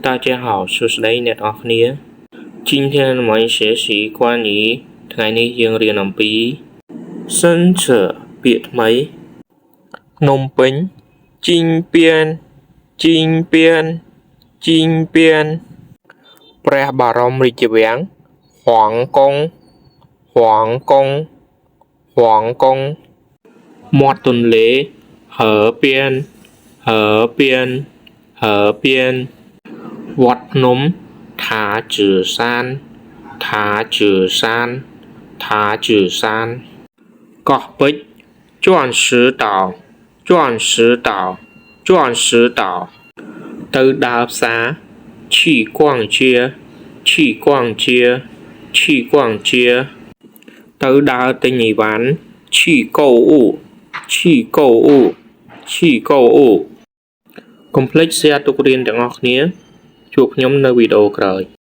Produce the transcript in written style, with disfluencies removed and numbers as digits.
大家好 សួស្តីអ្នកទាំងអស់គ្នា今天我们学习关于ថ្ងៃនេះយើងរៀនអំពី 新词 ពាក្យថ្មីភ្នំពេញ金边金边金边ព្រះបរមរាជវាំង皇宮皇宮皇宮មាត់ទន្លេ河邊河邊河邊វត្តភ្នំ塔子山塔子山塔子山កោះពេជ្រ鑽石島鑽石島鑽石島ទៅដើរផ្សារ去逛街去逛街去逛街ទៅដើរទិញអីវ៉ាន់去購物去購物去購物កុំភ្លេច share ទុករៀនទាំងអស់គ្នាជួបខ្ញុំនៅវីដេអូក្រោយ។